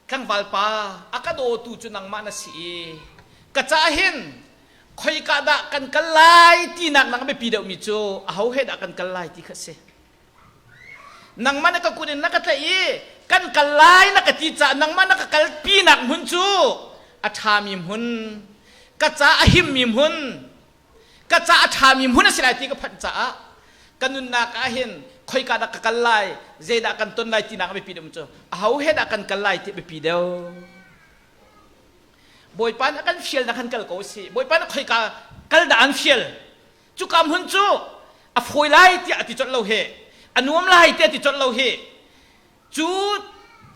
Tlangval pa, a ka dawtu cu nangmah na si i ka caah hin khoika dah kan kal lai tinak nang biapi deuhmi cu aho he dah kan kal lai ti kha a si. Nangmah na ka kut in na ka tlaih i kan kal lai na ka ti caah nangmah na ka kalpinak hmun cu a ṭhami hmun, ka ca a himmi hmun, ka ca a ṭhami hmun a si lai ti ka phanh caah ka nunnak ah hin khoika dah ka kal lai zeidah kan ton lai tinak a biapi deuh cu aho he dah kan kal lai ti a biapi deuh Bawipa nih a kan fial na kan kal ko si Bawipa nih khoika kal dah an fial cuka hmun cu a fawi lai tiah a ti colh lo hi a nuam lai tiah a ti colh lo hi Cu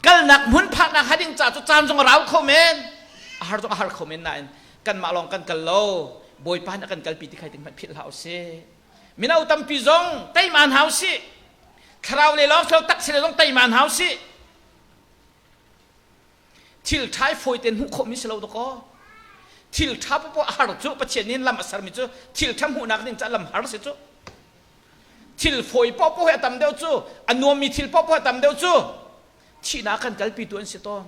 kalnak hmun phaknak hnga ding ca cu caan zong a rau kho men, a har zong a har kho men nain kanmah lawng kan kal lo. Bawipa nih a kan kalpi ti khai ting hmanh philh hlah usih. Mino tampi zong teima hna usih. Thlarau le lawng thlarau taksa le zong teima hna usih. Thil ṭha i fawi tein hmuh khawhmi si lo dakaw. Thil ṭha popoh a har cu Pathian nih lam a sermi cu thil ṭha hmuhnak ding caah lam har si cu. Thil fawi paohpaoh hi a tam deuh cu a nuammi thil paohpaoh a tam deuh cu thihnak kan kalpitu an si tawn.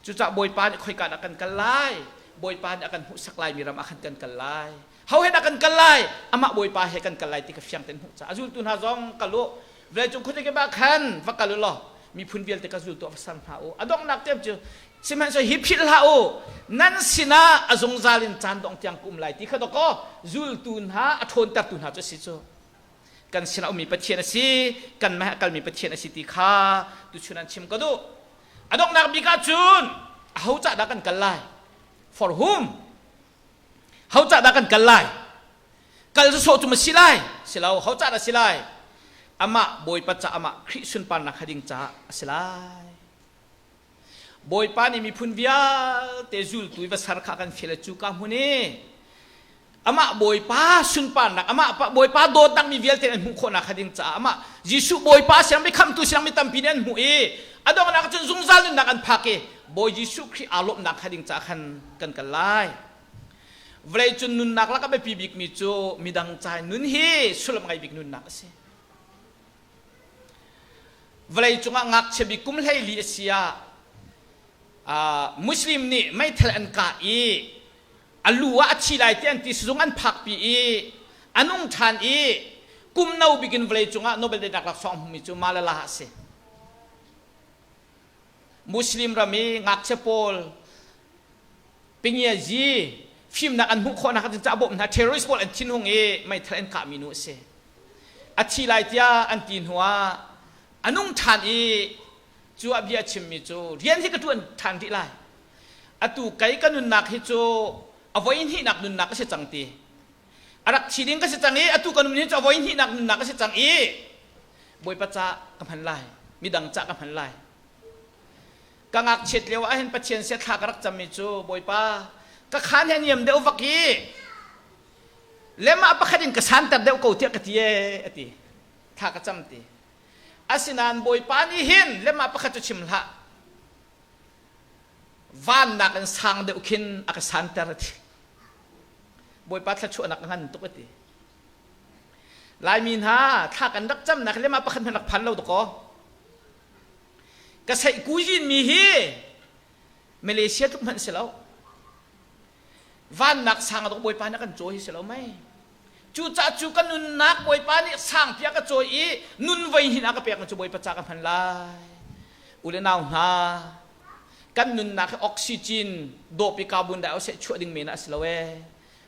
Cucaah Bawipa nih khoika dah kan kal lai? Bawipa nih a kan hmuhsak lai mi ram ah khan kan kal lai. Ho he dah kan kal lai? Amah Bawipa he kan kal lai ti kha fiang tein hmuh caah a zultu hna zong kal u. Vawleicung khuazakip ah khan va kal u law miphun vialte ka zultu ah va ser hna u. A donghnak tiang cu sihmanhsehlaw hi philh hlah u nan sinah a zungzal in caan dong tiang ka um lai ti kha dawkaw zultu hna a ṭhawntertu hna cu a si cu kan sinah ummi Pathian a si kanmah he a kalmi Pathian a si ti kha tuchun an chim ka duh a donghnak bik ah cun aho cah dah kan kal lai for whom ho cah dah kan kal lai kal sawsawh cu ma si lai si lo ho cah dah si lai amah Bawipa ca amah Khrih sunparnak hading caah a si lai Bawipa nih miphun vialte zultu i va ser kha kan fial cu ka hmun i amah Bawipa sunparnak amah Bawipa dawtnak mi vialte an hmuh khawhnak kha ding caah amah Jesuh Bawipa siang mi khamtu siang mi tampi nih an hmuh i a donghnak cun zungzal nunnak an phak i Bawi Jesuh Khrih aa lawmhnak kha ding caah khan kan kal lai. Vawlei cun nunnak lak a biapi bikmi cu midang ca nun hi sullam ngei bik nunnak a si. Vawlei cungah ngakchia bik kum 14 a si ah Muslim nih meithal an kah i a lu ah a thi lai ti an ti sizung an phakpi i a nung ṭhan i kum no bik in vawlei cungah Nobel Daihnak laksawng hmumi cu Malala a si. Muslim ram i ngakchia pawl Pingiazi fimnak an hmuh khawhnak ah cun a bawmh hna terrorist pawl an thinhung i meithal an kahmi nu a si. A thi lai tiah an ti hnu ah a nung ṭhan i cu a bia chimmi cu rian hi ka ṭuan ṭhan rih lai. Atu kei ka nunnak hi cu a voi hnihnak nunnak a si cang ti. A rak thi ding ka si cang i atu ka nun hi cu a voi hnihnak nunnak a si cang i Bawipa ca ka hman lai, midang ca ka hman lai. Ka ngakchiat lio ah hin Pathian sia thla ka rak cammi cu Bawipa ka khaan hi a niam deuh vak i lemah pakhat in ka santer deuh ko tiah ka ti ee a ti. Thla ka cam ti. Asinain Bawipa nih hin lemah pakhat cu chim hlah. Vannak in sang deuh khin a ka santer a ti. Bawipa thluachuahnak a ngan tuk a ti. Laimi hna thla kan rak camnak lemah pakhat hmanh rak phan lo dakaw. Ka seih kuzin mi hi. Malaysia tluk hmanh si lo. Vannak sang a dawh Bawipa nih a kan cawi hi si lo mei. Cucaah cu ka nunnak Bawipa nih sangpi a ka cawi i nun voi hin a ka pekmi cu Bawipa ca ka hman lai. U le nau hna, kan nunnak hi oxygen dawp i carbon dioxide chuah ding men ah a si lo ee.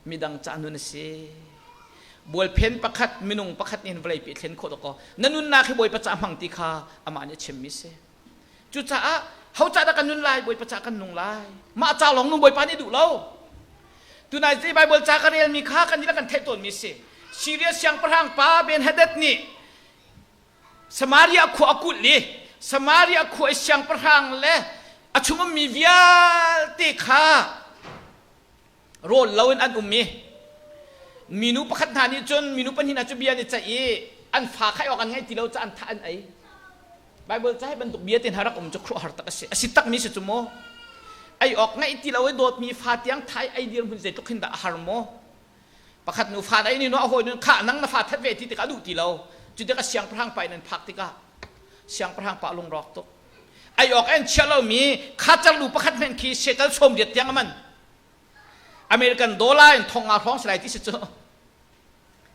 Midang ca nun a si. Bualphen pakhat minung pakhat nih hin vawleipi a thlen khawh dawkaw na nunnak hi Bawipa ca hmang ti kha amah nih a chimmi si. Cucaah ho ca dah kan nun lai? Bawipa ca kan nung lai. Mah ca lawng nun Bawipa nih duh lo. Tunai zei Bible ca ka relmi kha kan nih kan theih tawnmi si. Syria siangpahrang pa Ben-Hadad nih Samaria khua a kulh i Samaria khua i siangpahrang le a chung ummi vialte kha rawl loin an um i minu pakhat hna nih cun minu pahnih hna cu bia an i ceih i an fa khai awk an ngeih ti lo caah an thah an ei. Bible ca hi bantuk bia te hna rak um cu khuaruahhar tak a si. A si takmi si cu maw? Ei awk ngeih ti lo i dawtmi fa tiang thai ei dirhmun zeitluk hin dah a har maw? Pakhat nu fa ei ni nu a hawi nun khah nang na fa that ve ti tikah a duh ti lo. Cu tikah siangpahrang pa in an phak tikah siangpahrang pa lungrawk tuk. Ei awk an chiah lomi khacar lu pakhat hmenh khi shekel sawm riat tiang a man. American dollar in thong nga hrawng si lai ti si cu.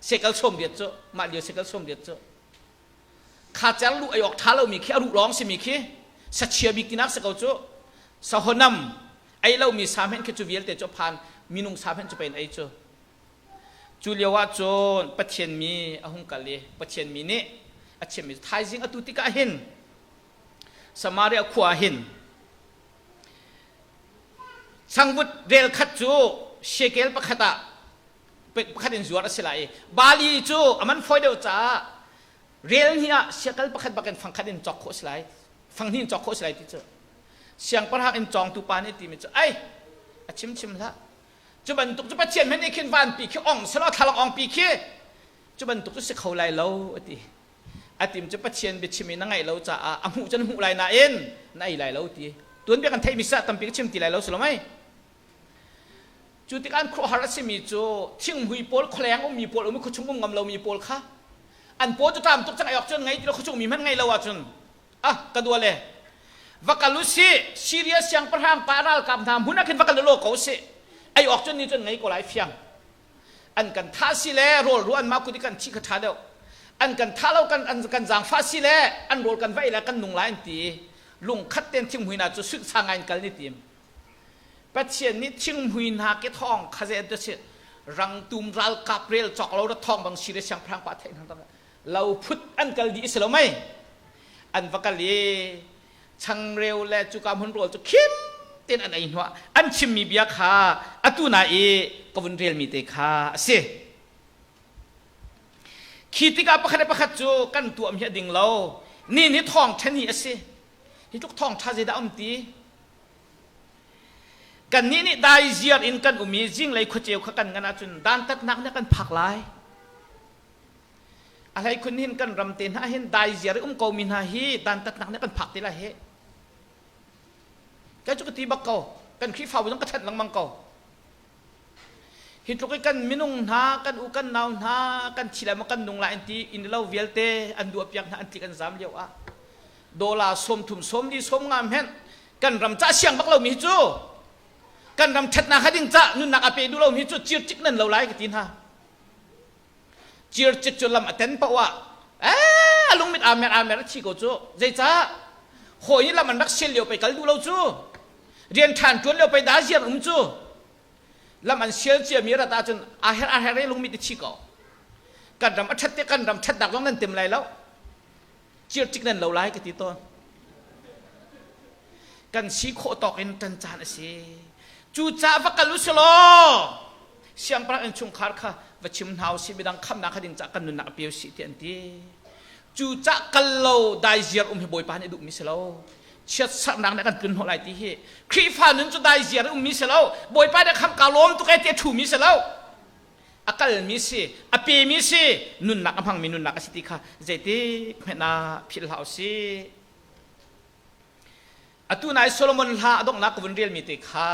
Shekel sawm riat cu mah lio shekel sawm riat cu. Khacer lu ei awk ṭha lomi khi a ruh lawng simi khi sachia bik tinak si ko cu. Sahonam ei lomi sa hmenh khi cu vialte cu a phan minung sa hmenh cu pein ei cu. Cu lio ah cun Pathian mi a hung kal i Pathian mi nih a chimmi cu thaizing atu tikah hin Samaria khua ah hin changvut rel khat cu shekel pakhat ah pakhat in zuar a si lai i Bali cu a man fawi deuh caah rel hnih ah siakal pakhat bak in fangkhat in cawk khawh a si lai fang hnih in cawk khawh a si lai ti cu siangpahrang in cawngtu pa nih timi cu ai a chim chim hlah cu bantuk cu Pathian hmanh nih khin vanpi khi ong selaw thlalang ongpi khi cu bantuk cu si kho lai lo a ti a tim cu Pathian biachim in na ngaih lo caah a hmuh cu na hmuh lai nain na ei lai lo ti tuanbia kan theihmi sah tampi ka chim ti lai lo si lo mei Cu tikah an khuaruahhar a simi cu thinghmui pawl, khualeng ummi pawl um i khuachung um ngam lomi pawl kha an paw cu ṭam tuk cang ei awk cun ngei ti lo khuachung mi hmanh ngei lo ahcun ah ka dua le va kal u sih Syria siangpahrang pa ralkap hna hmun ah khin va kal u law ko sih ei awk cun ni cun ngei ko lai fiang an kan thah si le rawl ru an mah kut i kan thi kha ṭha deuh an kan thah lo kan an kan zaangfah si le an rawl kan va ei le kan nung lai an ti lungkhat ten thinghmui hna cu sunhsa ngai in kal ni tim Pathian nih thinghmui hna ke thawng kha zei an si rangtum ralkap rel cawk lo ra thawng bang si le siangpahrang pa theih hna lo phut an kal dih si lo mei an va kal i changreu le cuka hmun rawl cu khim ten an ei hnuah an chimmi bia kha atu na i ka vun relmi te kha a si khi tikah pakhat le pakhat cu kan tuam hi a ding lo ni ni thawng ṭhen hi a si hi tluk thawng ṭha zeidah um ti Kannih nih daiziar in kan um i zinglei khuaceu kha kan ngan ahcun dantatnak nih a kan phak lai. A hleikhun hin kan ram te hna hin daiziar i um komi hna hi dantatnak nih a kan phak te lai hih. Kei cu ka ti bak ko. Kan Khrihfabu zong ka thanh lengmang ko. Hi tluk i kan minung hna, kan u kan nau hna, kan thi lai maw kan nung lai an ti inn lo vialte an duahpiak hna an tlik an zam lio ah dollar 30 sawmli 50 hmenh kan ram ca siang bak lomi hi cu kan ram ṭhatnak ha ding ca nunnak a pe duh lomi cu circik nan lo lai ka ti hna circik cu lam a ten paoh ah eh a lungmit aa mer aa mer a thi ko cu zeicah hawi nih lam an rak sial lio pei kal duh lo cu rian ṭhan ṭuan lio pei dah ziar um cu lam an sial ciami rat ahcun aa her aa her i lungmit i thi ko kan ram a ṭhat te kan ram ṭhatnak zong nan tim lai lo circik nan lo lai ka ti tawn kan si khawh tawk in ṭan caan a si cucaah va kal u si law siangpahrang innchungkhar kha va chim hna u sih midang khamnak kha ding cah kan nunnak a pe u sih ti an ti cucah kal lo daiziar um hi bawipa nih duhmi si lo chiatsarhnak nih kan tlun hnawh lai ti hi Khrihfa nun cu daiziar ummi si lo bawipa nih khamh kaa lawm tuk e ti a ṭhumi si lo a kalmi si a pemi si nunnak a hmangmi nunnak a si ti kha zeitik hmanh ah philh hlah u sih atu nai Solomon hla a donghnak ka vun relmi te kha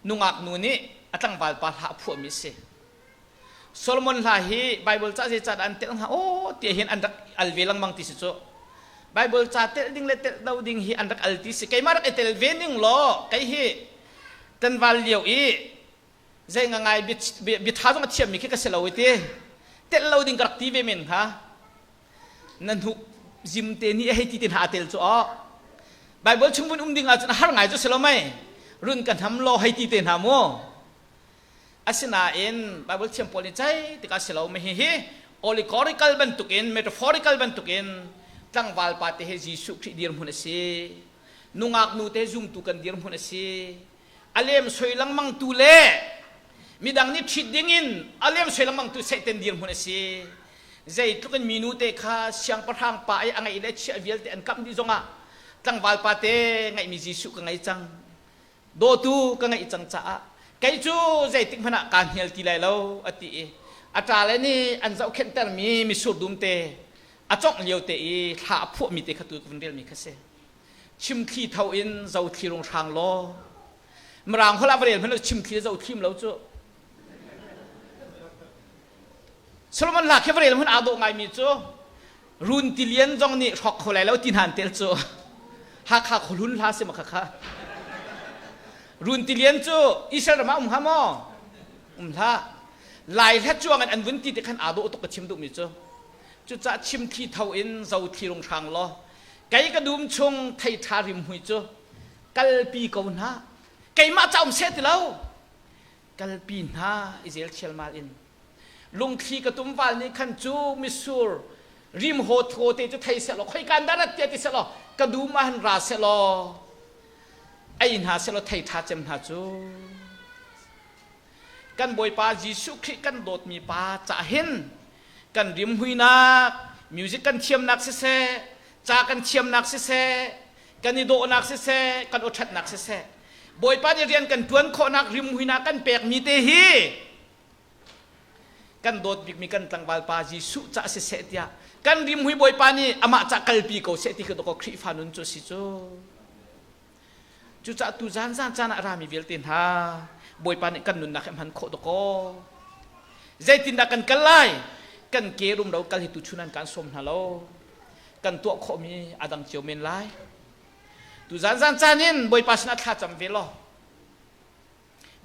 nungak nu nih a tlangval pa hla a phuahmi a si Solomon hla hi Bible ca zeicah dah an telh hnga aw ti hin an rak al ve lengmang ti si cu. Bible ca telh ding le telh lo ding hi an rak al ti si. Keimah rak i tel ve ning law kei hi tlangval lio i zei ngangai bia ṭha zong a thiammi khi ka si lo i ti. Telh lo ding ka rak ti ve men hnga. Na hnuk zim te nih a hei ti te hna a tel cu aw. Bible chung vun um ding ahcun a har ngai cu si lo mei. Run ka hnam law hei ti te hna mu. Asinain Bible thiam pawl nih cei tikah si lo mi hihi allegorical bantukin metaphorical bantukin tlangval pa te hi Jesuh Khrih dirhmun a si. Nungak nu te zumtu kan dirhmun a si. A lem soi lengmang tu le midang nih ṭhit dingin a lem soi lengmang tu Satan dirhmun a si. Zeitluk in minu te kha siangpahrang pa i a ngeih le chiah vialte an kamh dih zongah tlangval pa te ngeihmi Jesuh ka ngei cang. Dawtu ka ngeih cang caah kei cu zeitik hmanh ah kaa hnial ti lai lo a ti i a ṭale nih an zohkhenhtermi mitsur dum te a cawngh lio te i thla a phuahmi te kha tu ka vun relmi kha si. Chimthli tho in zothli rung hrang law Mirang holh ah va rel hmanh lo chimthli le zothli um lo cu. Solomon hla khi va rel hmanh aa dawh ngaimi cu Run tilian zong nih hrawk kho lai lo ti hna an tel cu. Hakha khuahlun hla si ma khakha. Run tilian cu Israel ram ah um hnga maw? Um hlah. Lai hla cuang in an vun ti te khan aa dawh tuk ka chim duhmi cu. Cucaah chimthli tho in zothli rung hrang law kei ka dum chung thei ṭha rimhmui cu kalpi ko hna. Keimah ca um seh ti lo. Kalpi hna i zel chialmal in. Lungthli ka tumval nih khan cu mitsur rimhaw thaw te cu thei sehlaw khoikan dah rat tiah ti sehlaw ka dum ah han ra sehlaw ei hna sehlaw thei ṭha cem hna cu kan Bawipa Jesuh Khrih kan dawtmi pa cah hin kan rimhuinak music kan thiamnak siseh ca kan thiamnak siseh kan i dawhnak siseh kan aw ṭhatnak siseh Bawipa nih rian kan ṭuan khawhnak rimhuinak kan pekmi te hi kan dawt bikmi kan tlangval pa Jesuh cah siseh tiah kan rimhui Bawipa nih amah cah kalpi ko seh ti khi dawkaw Khrihfa nun cu si cu. Cucaah tu zan zan caan ah rami vialte hna Bawipa nih kan nunnak hi hman khawh dawkaw. Zeitindah kan kal lai? Kan ke rumro kal hi tu chun an kan sawm hna lo. Kan tuah khawhmi a dang cio men lai. Tu zan zan caan in Bawipa sinah thla cam ve law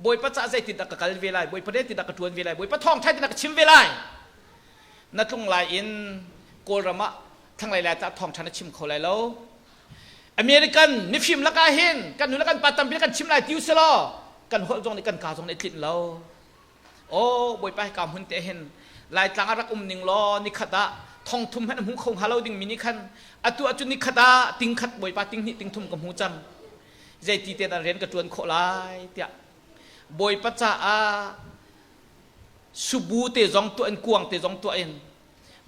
Bawipa cah zeitindah ka kal ve lai, Bawipa zeitindah ka ṭuan ve lai, Bawipa thawngṭha zeitindah ka chim ve lai. Na tlung lai in Kawlram ah thlanglei lai tah thawngṭha na chim kho lai lo. American mifim lakah hin kan nu le kan pa tampi kan chim lai ti usilaw kan holh zong nih kan ka zong nih tlinh lo. Aw Bawipa hika hmun te hin Laitlang ah rak um ning law nikhat ah thongthum hmanh a hmu kho hnga lo ding mi nih khan atu ahcun nikhat ah tingkhat Bawipa tinghnih tingthum ka hmu cang. Zeiti te dah rian ka ṭuan khawh lai tiah Bawipa caah subu te zong tuah in kuang te zong tuah in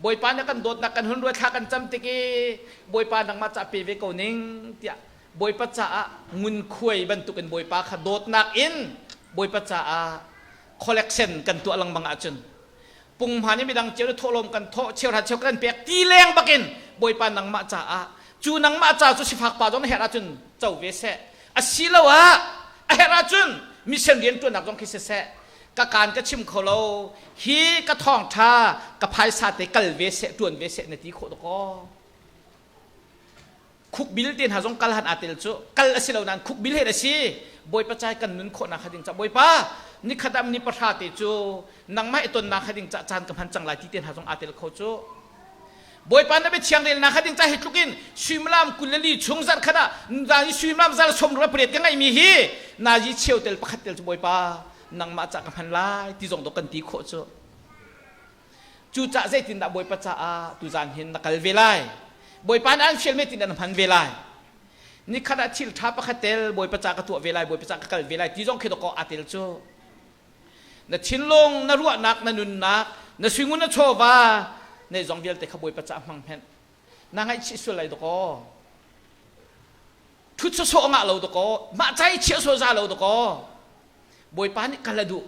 Bawipa nih kan dawtnak kan hun ruat thla kan cam tik i Bawipa nangmah caah pe ve ko ning tiah Bawipa caah ngunkhuai bantukin Bawipa kha dawtnak in Bawipa caah collection kan tuah lengmang ahcun punghman i midang cio thawhlawm kan thawh cheuhra cheu kan pek ti leng bakin Bawipa nangmah caah cu nangmah ca cu sifak pa zong na herh ahcun co ve seh asiloah a herh ahcun mission rian ṭuannak zong khi siseh ka kaan ka chim kho lo hi ka thawngṭha ka phaisa te kal ve seh ṭuan ve seh na ti khawh dakaw khukbil te hna zong kal han aa tel cu kal a si lo nain khukbil he a si bawipa cai kan nun khawhnak kha ding ca bawipa nikhat ah ni pahra te cu nangmah i tonnak kha ding ca caan ka hman cang lai ti te hna zong aa tel kho cu bawipa na biathiang relnak kha ding ca hi tluk in suimilam 24 chung zarh khat ah nazi suimilam zal som ra pariat ka ngeihmi hi nazi cheu tel pakhat tel cu bawipa nangmah ca ka hman lai ti zong dok kan ti khawh cu Cucaah zeitindah Bawipa caah tuzaan hin na kal ve lai? Bawipa nih an fialmi tin na hman ve lai. Nikhat ah thil ṭha pakhat tel Bawipa ca ka tuah ve lai, Bawipa ca ka kal ve lai ti zong khi dawkaw aa tel cu. Na thinlung, na ruahnak, na nunnak, na suingun, na chawva, na zong vialte kha Bawipa caah hmang hmenh. Na ngaihchih sual lai dawkaw. Ṭhut sawsawh ngah lo dawkaw. Mah ca i chiah sual za lo dawkaw. Bawipa nih kal a duh.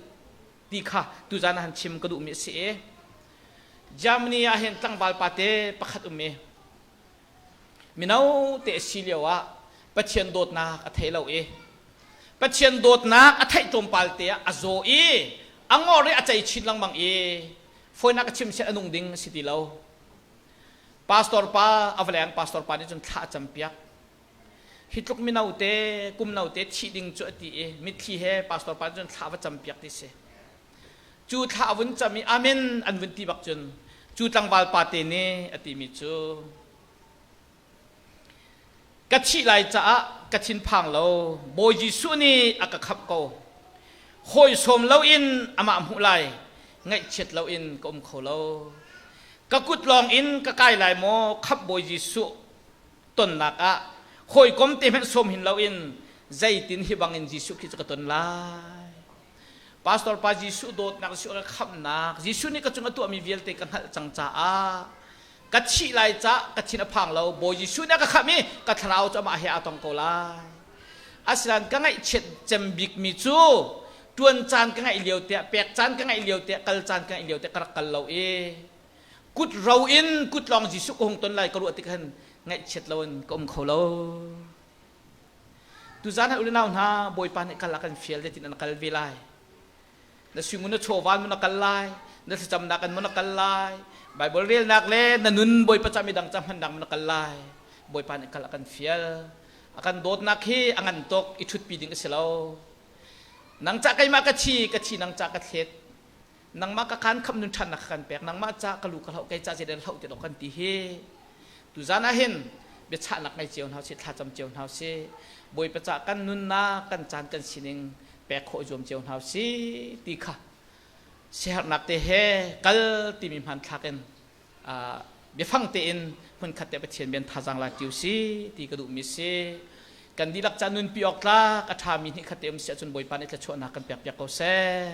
ti kha tuzan ah han chim ka duhmi a si i Germany ah hin tlangval pate pakhat um i mino te a si lio ah Pathian dawtnak a thei lo i Pathian dawtnak a theih tlawmpal te ah a zaw i a ngor i a cei chin lengmang i fawinak a chim sian a nung ding a si ti lo. Pastor pa a va leng pastor pa nih cun thla a campiak. Hi tluk mino te kum no te thih ding cu a ti i mitthli he pastor pa nih cun thla va campiak ti si. Cu thla a vun cam i amen an vun ti bak cun cu tlangval pa te nih a timi cu Ka thih lai caah ka thinphang lo. Bawi Jesuh nih a ka khamh ko. Hawi sawm loin amah hmuh lai, ngaihchiat loin ka um kho lo. Ka kut lawng in ka kai lai maw khamh Bawi Jesuh tonnak ah hawikom te hmanh sawm hin loin zeitin hi bangin Jesuh Khrih cu ka ton lai. Pastor pa Jesuh dawtnak, Jesuh ka khamhnak, Jesuh nih ka cung a tuahmi vialte ka hngalh cang caah ka thih lai ca ka thin a phang lo Bawi Jesuh nih a ka khamh i ka thlarau cu amah he aa tong ko lai asinain ka ngaihchiat cem bikmi cu tuan caan ka ngaih lio tiah pek caan ka ngaih lio tiah kal caan ka ngaih lio tiah ka rak kal lo i kut ro in kut lawng Jesuh ka hung ton lai ka ruah tik hin ngaihchiat loin ka um kho lo tuzan ah unau hna Bawipa nih kal a kan fial tin an kal ve lai Na suingun na chawva mun na kal lai, na thlacamnak in mun na kal lai, Bible relnak le na nun Bawipa ca midang ca hmannak mun na kal lai. Bawipa nih kal a kan fial. A kan dawtnak hi a ngan tuk i ṭhutpi ding a si lo. Nang ca keimah ka thi, ka thi nang ca ka thlet. Nangmah ka khan khamh nun ṭhannak ka kan pek. Nangmah ca ka lu ka hloh, kei ca zeidah hloh ti dok kan ti hi. Tuzan ah hin biachahnak ngei cio hna usih, thlacam cio hna usih. Bawipa ca kan nunnak, kan caan, kan sining pek khawh zuam cio hna usih ti kha siaherhnak te he kal timi hmanthlak in biafang tein hmunkhat te Pathian bian thazaang la ṭi usih ti ka duhmi si. Kan dihlak ca nunpi awk tlak a ṭhami hnih khat te um si ahcun Bawipa nih thluachuahnak kan pek piak ko seh.